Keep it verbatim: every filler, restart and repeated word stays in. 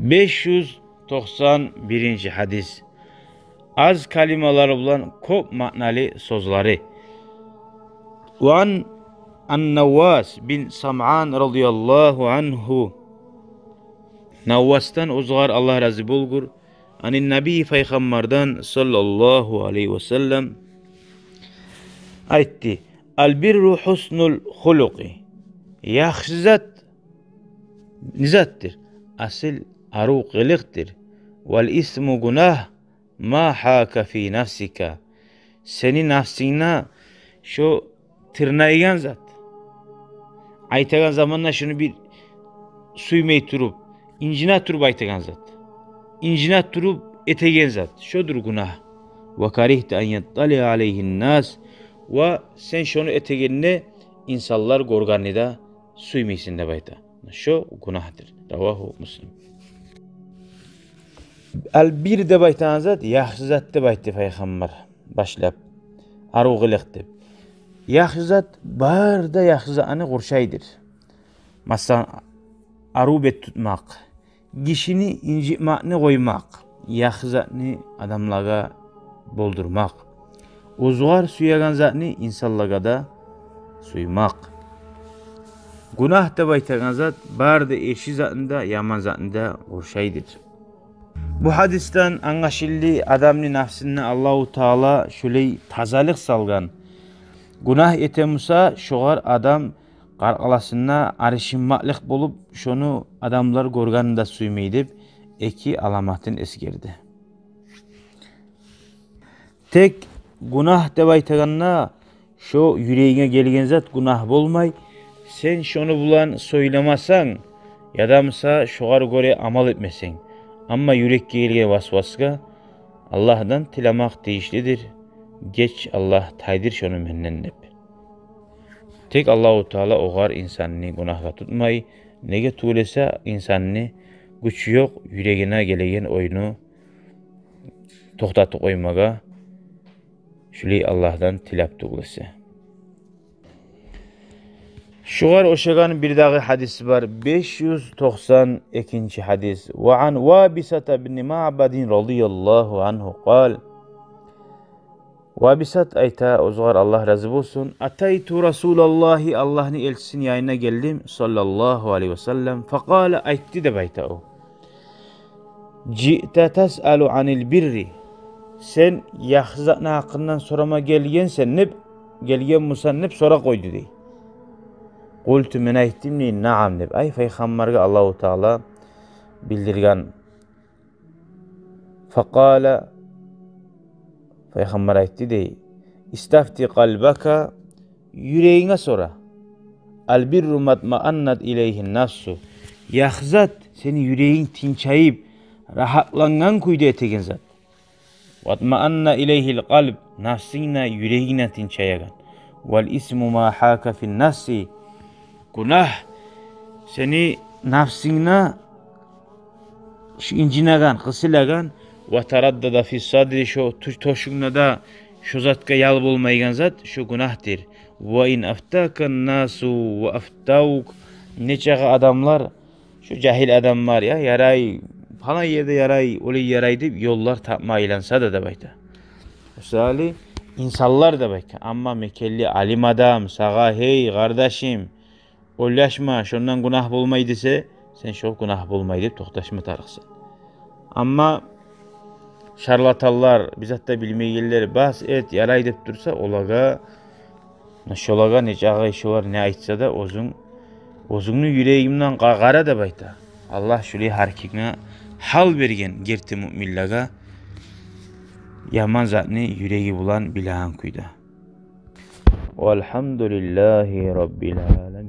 Беш юз токъсан биринчи гьадис. Аз калималары булан кёп маъналы сёзлери. Ва ан ан-Наввас бин Самъан радияллагьу ангьу. Наввасдан, оьзюгер Аллагь рази болгъур, анин-Набий, пайхаммардан саллаллагьу алайгьи ва саллам айтды: «Ал-бирру гьуснул хулукъи». Яхшы зат не затдыр? Асил арив къылыкъдыр. «Вал исму», гюнагь, «ма гьака фи нафсика». Сени нафсингде шо тырнайгъан зат. Айтагъан заманда шону бир сюймей туруп, инжине туруп айтагъан зат. Инжине туруп этеген зат. Шодур гюнагь. «Ва каригьта ан ятталиа алайгьин-нас». Ва сен шону этегенде инсанлар гёргенни де сюймейсен деп айта. Шо гюнагьдыр. Равагьу Муслим. Ал-бир деп айтагъан зат, яхшы зат деп айтды пайхаммар башлап. Арив къылыкъ деп. Яхшы зат бары да яхшы затны къуршайдыр. Масала, арив бет тутмакъ, гишини инжитмекни къоймакъ, яхшы затны адамлагъа болдурмакъ, оьзюгер сюеген затны инсанлагъа да сюймакъ. Гюнагь деп айтагъан зат бары да эрши затны да, яман затны да къуршайдыр. Бу гьадисден англашылды, адамны нафсында Аллагьу Таала шулай тазалыкъ салгъан. Гюнагь этемуса, шогъар адам къаркъарасында арышынмакълыкъ болуп, шону адамлар гёргенни де сюймей деп, эки аламатын эсгерди. Тек гюнагь деп айтагъанда, шо юрегинге гелген зат гюнагь болмай, сен шону булан сёйлемесенг, ядамуса шогъар гёре амал этмесенг. Амма юрекге гелген васвасгъа Аллагьдан тилемек тийишлидир: «Геч, Аллагь, тайдыр шону менден», – деп. Тек Аллагьу Таала огъар инсанны гюнагьгъа тутмай, неге тюгюл эсе инсанны гючю ёкъ юрегине гелеген ойну токътатып къоймагъа, шулай Аллагьдан тилеп тюгюл эсе. Шогъар ошагъан бир дагъы гьадис бар, беш юз токъсан экинчи гьадис. Ва ан Вабисата бни Маъбадин радияллагьу ангьу къал. Вабисат айта, оьзюгер Аллагь рази болсун: «Атайту Расулаллагьи», Аллагьны элчисини янына гелдим, саллаллагьу алайгьи ва саллам. «Факъала», айтды деп айта о: «Жиъта тасъалу анил бирри». Сен яхшы затны гьакъындан сорама гелгенсен деп, гелген бусан деп сорап къойду дей. «Къулту», мен айтдым дей, «наам», деп. Ай, пайхаммаргъа Аллагьу Таала билдирген. «Факъала», пайхаммар айтды дей: «Истафти къалбака», юрегинге сора. «Ал бирру матмааннат илайгьин нафсу». Яхшы зат сени юрегинг тынчайып, рагьатлангъан кюйде этеген зат. «Ватмаанна илайгьил къалб», нафсинг де, юрегинг де тынчаягъан. «Вал исму ма гьака фин нафси». Гюнагь сени нафсингде шу инжинеген, къысылагъан, «ва тараддада фис садри», шо тё-, тёшюгюнде де шо затгъа ял болмайгъан зат, шо гюнагьдыр. «Ва ин афтакан насу ва афтавк», нечакъы адамлар, шо жагьил адамлар, я, ярай, палан ерде ярай, олай ярай деп ёллар тапма айланса да, деп айта. Мисалы, инсанлар деп айта. Амма мекенли алим адам сагъа: «Гьей, къардашым, ойлашма, шондан гюнагь болмай», – десе, сен шо гюнагь болмай деп токъташма тарыкъсан. Амма шарлатанлар, бир зат да билмейгенлер, «бас, эт, ярай», – деп турса, олагъа, шолагъа нечакъы шолар не айтса да, оьзюнг, оьзюнгню юрегингден къа-, къара деп айта. Аллагь шулай гьар кимге гьал берген, герти муъминлеге, яман затны юреги булан билеген кюйде. Валгьамдулиллагьи раббил аламин.